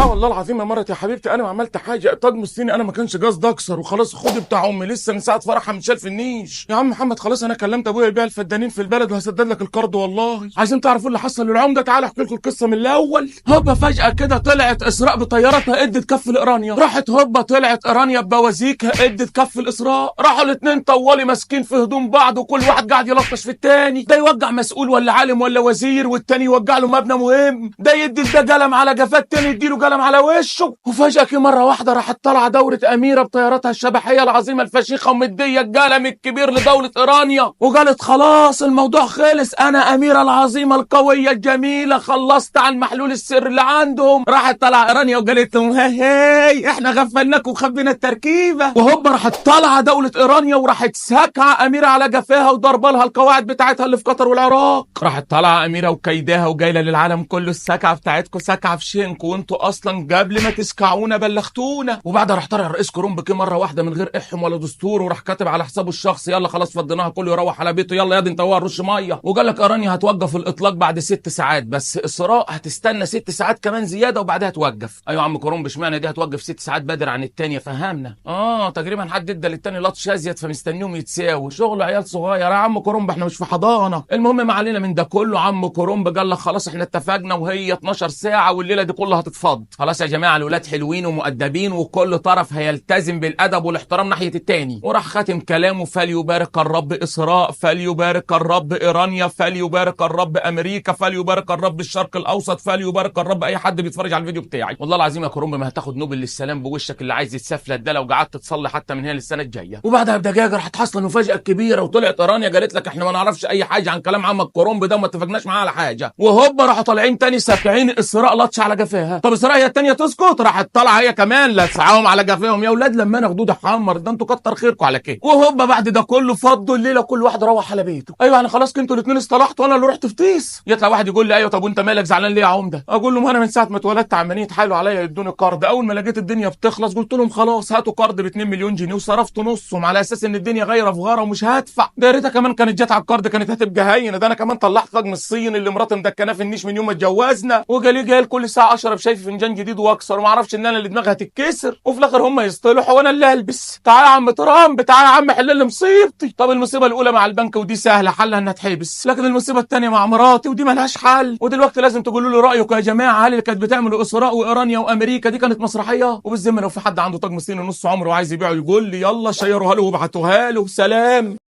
والله العظيم يا مرتي يا حبيبتي انا ما عملت حاجة، الطقم الصيني انا ما كانش قصدي اكسر، وخلاص خد بتاع امي لسه من ساعة فرحها متشال في النيش. يا عم محمد خلاص انا كلمت ابويا يبيع الفدانين في البلد وهسدد لك القرض والله. عايزين تعرفوا اللي حصل للعمده؟ تعالى احكي لكم القصة من الاول. هوبا فجاة كده طلعت اسراء بطيارتها ادت كف لايرانيا، راحت هوبا طلعت ايرانيا ببوازيكها ادت كف الاسراء، راحوا الاثنين طوالي ماسكين في هدوم بعض وكل واحد قاعد يلطش في التاني، ده يوجع مسؤول ولا عالم ولا وزير والتاني يوجع له مبنى مهم، ده يدي ده قلم على جفاه التاني يديله قلم على وشه. وفجأة كده مرة واحدة راحت طالعة دولة أميرة بطيارتها الشبحية العظيمة الفشيخة ومدية القلم الكبير لدولة إيرانيا، وقالت خلاص الموضوع خلص، أنا أميرة العظيمة القوية الجميلة خلصت على المحلول السر اللي عندهم. راحت طالعة إيرانيا وقالت لهم هاي هاي احنا غفلناكم وخبينا التركيبة. وهوبا راحت طالعة دولة إيرانيا وراحت ساكعة أميرة على جفاها وضربة لها القواعد بتاعتها اللي في قطر والعراق. راحت طالعة أميرة وكيداها وجايلة للعالم كله السكعة بتاعتكم سكعة في شينكم، وانتوا اصلا قبل ما تسكعونا بلغتونا. وبعدها راح طالع الرئيس كرومب كده مرة واحدة من غير احم ولا دستور، وراح كاتب على حسابه الشخصي يلا خلاص فضيناها كله يروح على بيته، يلا يا دي انت هو رش مية. وقال لك ايرانيا هتوقف الاطلاق بعد 6 ساعات، بس اسراء هتستنى 6 ساعات كمان زيادة وبعدها توقف. ايوه يا عم كرومب اشمعنى دي هتوقف 6 ساعات بدري عن الثانية؟ فهمنا. تقريبا حد ادى للتاني لطش ازيد فمستنيهم يتساووا، شغل عيال صغير يا عم كرومب احنا مش في حضانة. المهم ما علينا من ده كله، عم كرومب قال لك خلاص احنا اتفقنا وهي 12 ساعة والليلة دي كلها هتتفض. خلاص يا جماعة الولاد حلوين ومؤدبين وكل طرف هيلتزم بالادب والاحترام ناحية التاني. وراح خاتم كلامه فليبارك الرب اسراء، فليبارك الرب ايرانيا، فليبارك الرب امريكا، فليبارك الرب الشرق الاوسط، فليبارك الرب اي حد بيتفرج على الفيديو بتاعي. والله العظيم يا كرومب ما هتاخد نوبل للسلام بوشك اللي عايز يتسفلت ده لو قعدت تصلي حتى من هنا للسنة الجاية. وبعدها بدقائق راحت حاصله المفاجاة الكبيرة وطلعت ايرانيا قالت لك احنا ما نعرفش اي حاجة عن كلام عمك كرومب ده وما اتفقناش معاه على حاجة. وهوبا راحوا طالعين تاني ساكعين اسراء لطش على جفاها. طب اسراء هي التانية تسكت؟ راحت طالعه هي كمان لسعاهم على جفاهم. يا اولاد لما انا خدود حمر ده انتوا كتر خيركم على كده. وهوبا بعد ده كله فضوا الليلة كل واحد روح على بيته. ايوه يعني خلاص كنتوا الاثنين اصطلحتوا وانا اللي رحت فطيس. يطلع واحد يقول لي ايوه طب وانت مالك زعلان ليه يا عمده؟ اقول له ما انا من ساعة ما اتولدت عمالين يتحايلوا عليا يدوني قرض، اول ما لقيت الدنيا بتخلص قلت لهم خلاص هاتوا قرض ب 2 مليون جنيه وصرفت نصهم على اساس ان الدنيا غايره في غارة ومش هدفع. ده يا ريتها كمان كانت جت على القرض كانت هتبقى هينة، ده انا كمان طلعت طقم الصين اللي مراتي مدكناه في النيش من يوم ما اتجوزنا، وجالي جاي كل ساعة اشرب شاي في فنجان جديد واكسر وما اعرفش ان انا اللي دماغي هتتكسر، وفي الاخر هم يصطلحوا وانا اللي البس. تعالى يا عم ترامب، تعالى يا عم حل لي مصيبتي. طب المصيبة الاولى مع البنك ودي سهلة حلها انها تحبس، لكن المصيبة الثانية مع مراتي ودي ملهاش حل. ودلوقتي لازم تقولوا لي رايكم يا جماعة، هل اللي كانت بتعمله اسراء وايرانيا وامريكا دي كانت مسرحية؟ وبالذمه لو في حد عنده طقم صيني نص عمره وعايز يبيعه يقول لي يلا شيروها له وابعتوها له. سلام.